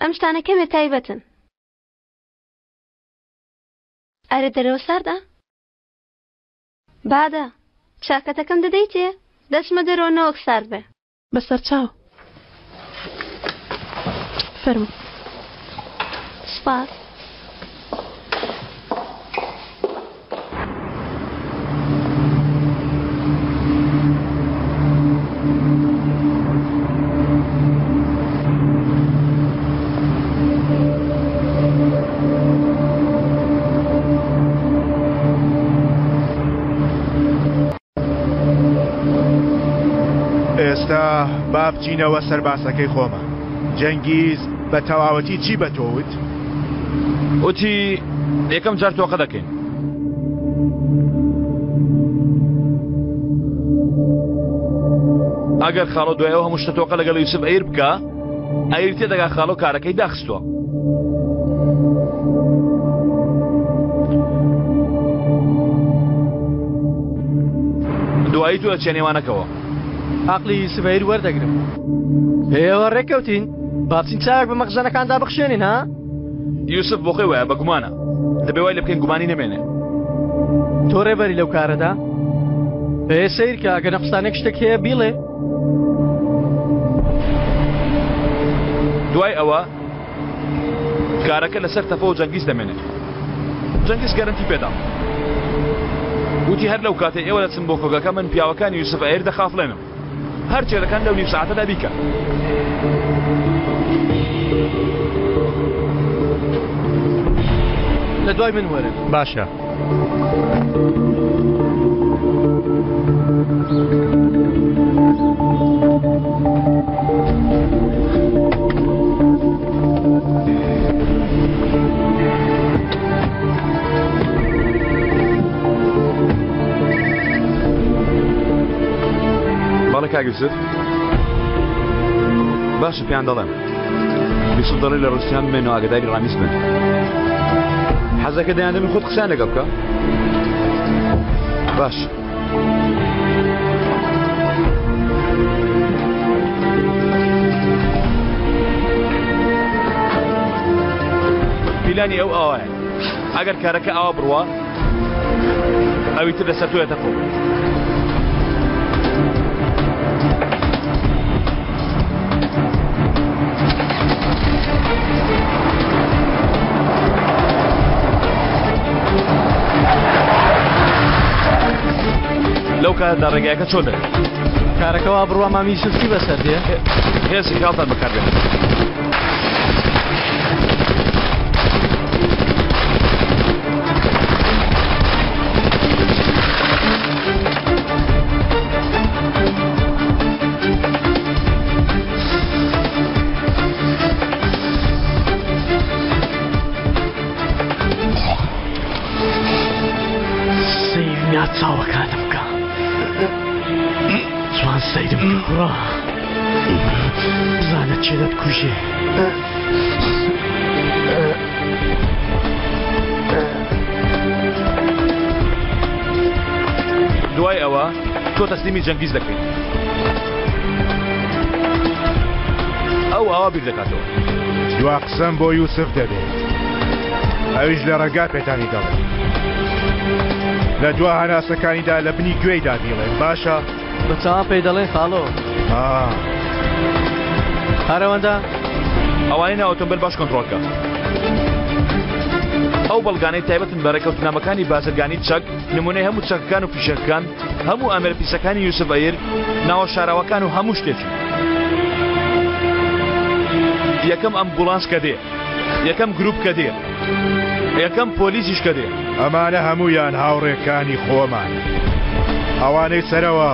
ئەم شتانە کەمێ تایبەتن. ئەرێ دەرەوە ساردە؟ بادە، چاکەتەکەم دەدەیتێ؟ دەچمە دەرەوە نەوەک سارد بێ. بەسەرچاو. فەرموو. سپاس. ئێستا با بچینەوە سەر باسەکەی خۆمان. جەنگیز بە تەواوەتی چی بە تۆ وت؟ وتی یەکەم جار تۆقە دەکەین. ئەگەر خاڵۆ دوای ئەو هەموو شتە تۆقە لەگەڵ یوسف ئەیر بکا ئەیر تێدەگا خاڵۆ کارەکەی داخستووە. دوایی تۆ دەچیە نێوانەکەوە. عەقڵی یوسف ئەیر وەردەگرم. ئێوە ڕێککەوتین با بچین چاوێک بە مەخزەنەکاندا بخشێنین ها؟ یوسف بۆ خۆی وایە بە گومانە دەبێ وای لێ بکەین گومانی نەمێنێ. تۆ ڕێبەری لەو کارەدا؟ ئێ سەیرکە ئەگەر نەقوستانێک شتێک هەیە بیڵێ. دوای ئەوە کارەکە لەسەر تەفە و جەنگیز دەمێنێ. جەنگیز گەرەنتی پێدام. وتی هەر لەو کاتەی ئێوە دەچن بۆ کۆگەکە من پیاوەکانی یوسف ئەیر دەخافڵێنم. هەر چێ دەکەن لەو نیو سەعاتەدا بیکەن. لە دوای من وەرن. باشە. بەڵێ کاک یوسف باشە پێیان دەڵێم یوسف دەڵێ لە ڕوسیان بمێن و ئاگداری ڕامیس بن حەزەکە دەیان دەمی خۆت قسەیان لەگەڵ بکە باش پیلانی ئەو ئاوایە ئەگەر کارەکە ئاوا بڕوا ئەوی تر لەسەر تۆیە تەقۆ. لەو کاتەدا ڕێگایەکە چۆن دەبێت؟ کارەکە وا بڕوا مامی یوسف چی بەسەر دێ؟ هێزی خاڵتان بەکاربێنن. سەیری نا چاوەکانم بکە جوان سەیرم بکە کوڕە بزانە کێ دەتکوژێ. دوای ئەوە تۆ تەسلیمی جەنگیز دەکەیت. ئەو ئاوا بیر دەکاتەوە. دوا قسەم بۆ یوسف دەبێت. ئەویش لە ڕێگا پێتانی دەڵێت. لە دوا هەناسەکانیدا لە بنی گوێیدا بیڵێن باشە؟ بە چاوان پێی دەڵێن خاڵۆ. هەرەوەندە؟ ئەوانەی ناو ئۆتۆمبێل باش کۆنترۆڵ کە. ئەو بەڵگانەی تایبەتن بە ڕێکەوتنامەکانی بازرگانی چەک، نمونەی هەموو چەکەکان و فیشەکەکان، هەموو ئامێرە پیسەکانی یوسف ئەیر، ناوە شاراوەکان و هەموو شتێکی. یەکەم ئەمبوڵانس کە دێ، یەکەم گروپ کە دێ، یەکەم پۆلیسیش کە دێ. ئەمانە هەموویان هاوڕێکانی خۆمانن. ئەوانەی سەرەوە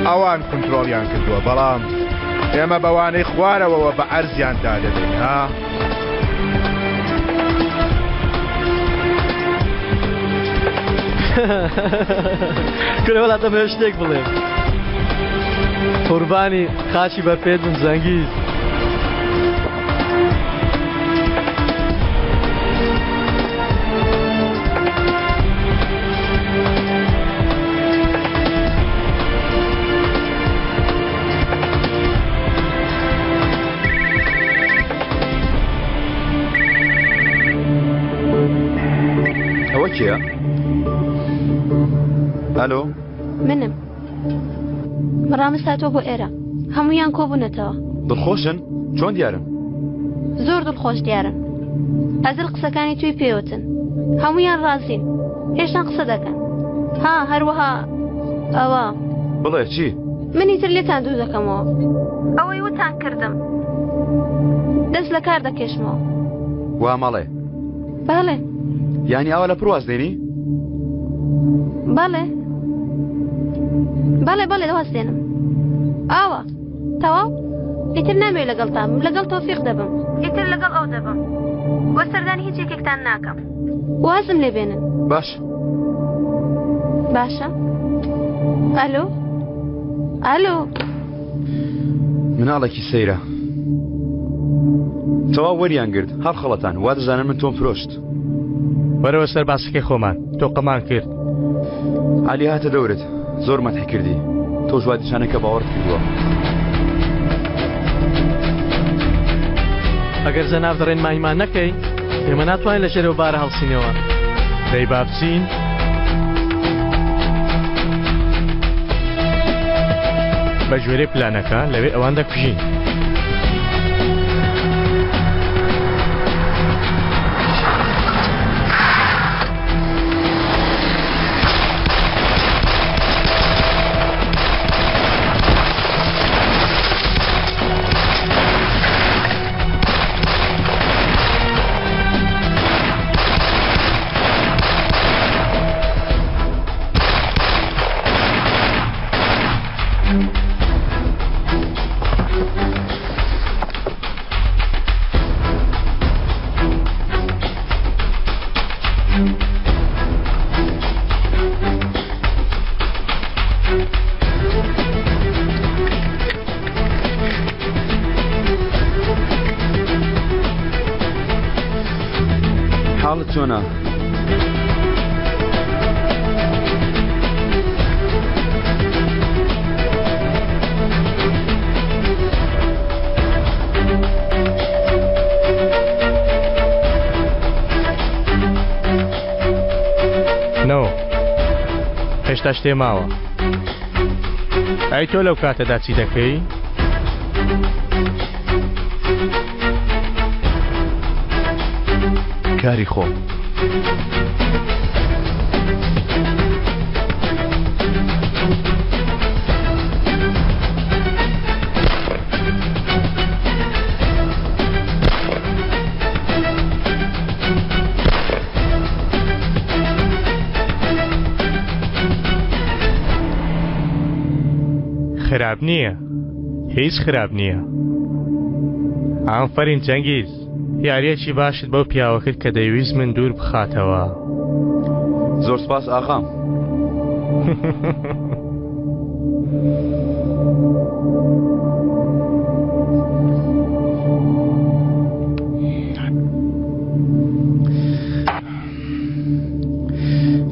ئەوان کونترۆڵیان کردووە، بەڵام ئێمە بەوانەی خوارەوەوە بە عەرزیان دادەدەین، ها؟ کورە وەڵا دەمەوێت شتێک بڵێم. قوربانی خاچی بە پێت بم زەنگیز. کێیە؟ ئەلۆ؟ منم. ڕامز هاتووە بۆ ئێرە. هەموویان کۆبوونەتەوە. دڵخۆشن؟ چۆن دیارن؟ زۆر دڵخۆش دیارن. ئەزل قسەکانی توی پێوتن. هەموویان ڕازین. هێشتان قسە دەکەن. ها هەروەها ئەوە. بڵێ چی؟ من ئیتر لێتان دوور دەکەمەوە. ئەوەی وتان کردم. دەست لە کار دەکێشمەوە. وا مەڵێ. بەڵێ. یانی ئاوا لە پڕ واز دێنی؟ بەڵێ. بەڵێ بەڵێ واز دێنم. ئاوا. تەواو؟ ئیتر نامەوێ لەگەڵتان بم، لەگەڵ تۆفیق دەبم. ئیتر لەگەڵ ئەو دەبم. وە سەردانی هیچ یەکێکتان ناکەم. وازم لێ بێنن. باش. باشە. ئەلۆ؟ ئەلۆ؟ مناڵێکی سەیرە. تەواو وەریان گرت، هەڵخەڵەتان، وا دەزانن من تۆم فرۆشت. وەرەوە سەر باسەکەی خۆمان، تۆقەمان کرد. عەلی هاتە دەورت، زۆر مەدحی کردی، تۆش وا دیسانە کە باوەڕت کردووە. ئەگەر جەنابت ڕێنماییمان نەکەی، ئێمە ناتوانین لە ژێر ئەو بارە هەڵسینەوە. دەی با بچین. بە گوێرەی پلانەکە لەوێ ئەوان دەکوژین. حاڵت چۆنە؟ نۆ هێشتا شتێ ماوە ئەی تۆ لەو کاتەدا چی دەکەی؟ کاری خۆم. خراپ نییە هیچ خراپ نییە ئافەرین جەنگیز یاریەکی باشت بەو پیاوە کرد کە دەیویست من دوور بخاتەوە. زۆر سپاس ئاغام.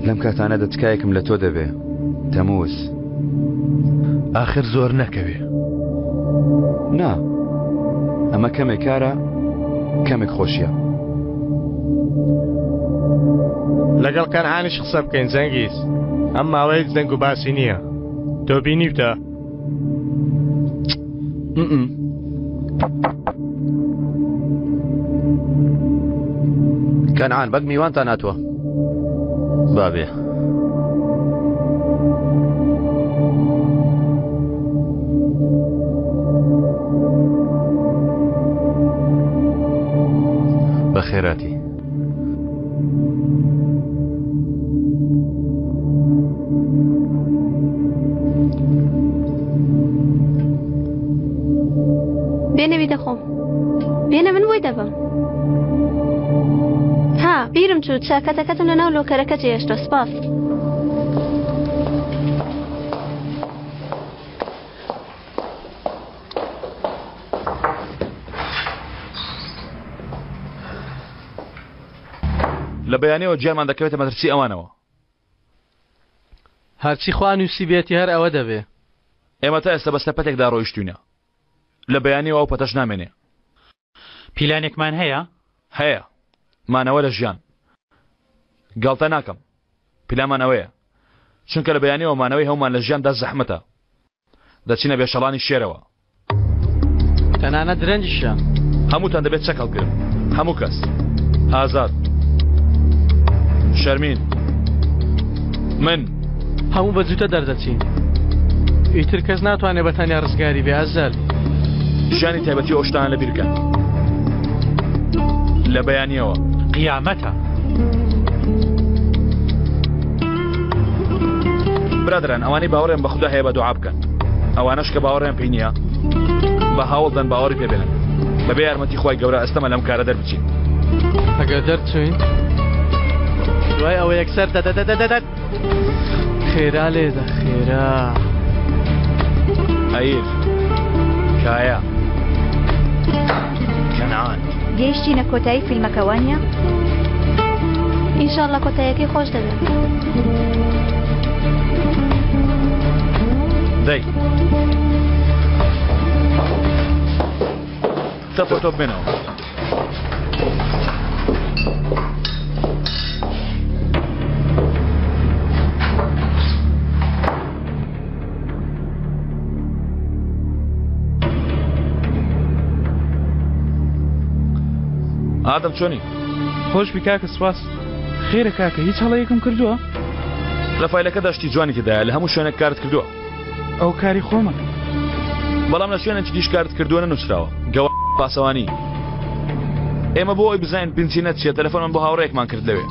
لەم کاتانەدا تکایەکم لە تۆ دەبێ تەموز. ئاخر زۆر نەکەوێ. نا ئەمە کەمێک کارە کەمێک خۆشیە. لەگەڵ کەنعانیش قسە بکەین جەنگیز ئەم ماوەیە هیچ دەنگ و باسی نییە تۆ بینیوتە؟ کەنعان بەگ میوانتان هاتووە. بابێ. بەخێراتی. بێنە بیدەخۆم بێنە من بۆی دەبم ها بیرم چوو چاکەتەکەتم لە ناو لۆکەرەکە جێهێشتووە سپاس. لە بەیانیەوە گیانمان دەکەوێتە مەترسی ئەوانەوە. هەرچی خوا نووسیبێتی هەر ئەوە دەبێ. ئێمە تا ئێستا بەسەر پەتێکدا ڕۆیشتووینە. لە بەیانیەوە ئەو پەتەش نامێنێ. پیلانێکمان هەیە؟ هەیە. مانەوە لە ژیان. گاڵتە ناکەم. پلامان ئەوەیە. چونکە لە بەیانیەوە مانەوەی هەومان لە ژیاندا زەحمەتە. دەچینە بێشەڵانی شێرەوە. تەنانەت درەنگیشە. هەمووتان دەبێت چەک هەڵگرن. هەموو کەس. ئازاد. شەرمین. من. هەموو بە جووتە دەردەچین. ئیتر کەس ناتوانێت بە تەنیا ڕزگاری بێ ئەزەل. ژیانی تایبەتی ئەو شتانە لەبیر کەن. لە بەیانیەوە. قیامەتە. برادەران ئەوانەی باوەڕیان بە خودا هەیە بە دوعا بکەن. ئەوانەش کە باوەڕیان پێی نییە بە هەوڵدەن باوەڕی پێ بێنن. بەبێ یارمەتی خوای گەورە ئەستەمە لەم کارە دەربچین. ئەگەر دەرچوین دوای ئەوە یەکسەر دەدەدەدەدەد خێرا لێدە خێرا. ئەیر کایا کەنعان. گەیشتینە کۆتایی فیلمەکە وانیە؟ ئینشاڵڵا کۆتاییەکەی خۆش دەبێت. دەی تەپۆ تۆ بمێنەوە. ئادەم چۆنی؟ خۆشبی کاکە سوپاس. خێرە کاکە هیچ هەڵەیەکم کردووە؟ لە فایلەکەدا شتی جوانی تێدایە لە هەموو شوێنێک کارت کردووە. ئەو کاری خۆمە. بەڵام لە شوێنێکی دیش کارت کردووە نەنووسراوە. گەوە پاسەوانی. ئێمە بۆ ئەوەی بزانین بنچینە چییە تەلەفۆنمان بۆ هاوڕێیەکمان کرد لەوێ.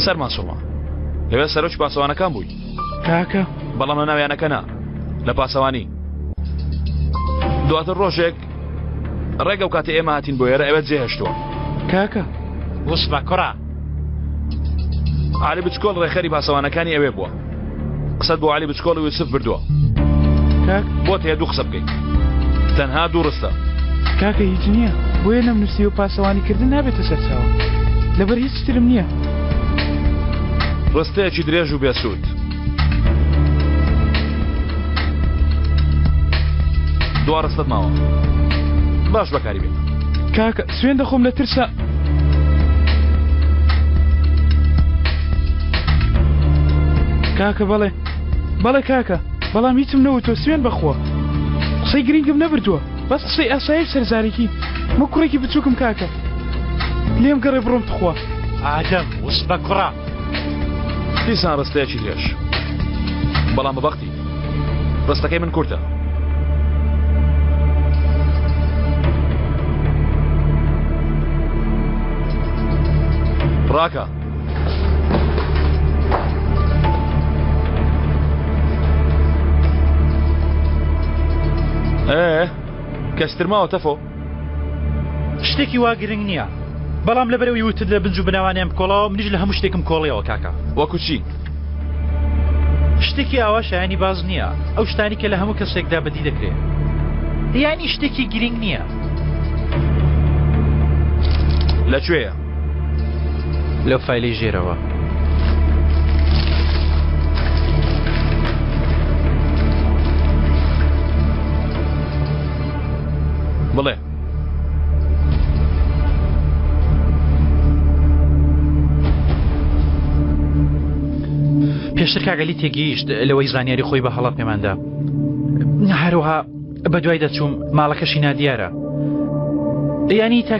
سەرمان سوڕما. لەوێ سەرۆکی پاسەوانەکان بووی. کاکە. بەڵام لە ناو یانەکە نا. لە پاسەوانی. دواتر ڕۆژێک ڕێک ئەو کاتەی ئێمە هاتین بۆ ئێرە ئەوێت جێهێشتووە. کاکە. وسبە کوڕە. عەلی بچکۆڵ ڕێکخەری پاسەوانەکانی ئەوێ بووە. قسەت بۆ عەلی بچکۆڵ و یوسف بردووە. کاک. بۆت هەیە دوو قسە بکەیت. تەنها دوو ڕستە. کاکە هیچ نییە. بۆیە نەمنووسیوە پاسەوانی کردن نابێتە سەرچاوە. لەبەر هیچ ترم نییە. ڕستەیەکی درێژ و بێسوود. دوا ڕستەت ماوە. باش بەکاری بێنە. کاکە سوێن دەخۆم لە ترسا. کاکە بەڵێ بەڵێ کاکە بەڵام هیچم نەوتوە سوێن بەخوا قسەی گرینگم نەبردووە بەس قسەی ئاسایی سەرزارێکی من کوڕێکی بچووکم کاکە لێم گەڕێ بڕۆم تخوا. ئادەم وسبە کوڕە. دیسان ڕستەیەکی درێژ بەڵام بەبەختی ڕستەکەی من کورتە. ڕاکە. ئێ کەستر ماوە تەفۆ؟ شتێکی وا گرنگ نییە بەڵام لەبەرەوەی وتت لە بنج و بناوانیان بکۆڵەوە منیش لە هەموو شتێکم کۆڵیەوە کاکە. وەکو چی؟ شتێکی ئاوا شایانی باس نییە ئەو شتانی کە لە هەموو کەسێکدا بەدی دەکرێ یانی شتێکی گرنگ نییە. لە کوێیە؟ لەو فایلەی ژێرەوە. بڵێ. پێشتر کاک عەلی تێگەیشت لەوەی زانیاری خۆی بە هەڵە پێماندا هەروەها بەدوای دەچووم ماڵەکەشی نادیارە یانی تاک.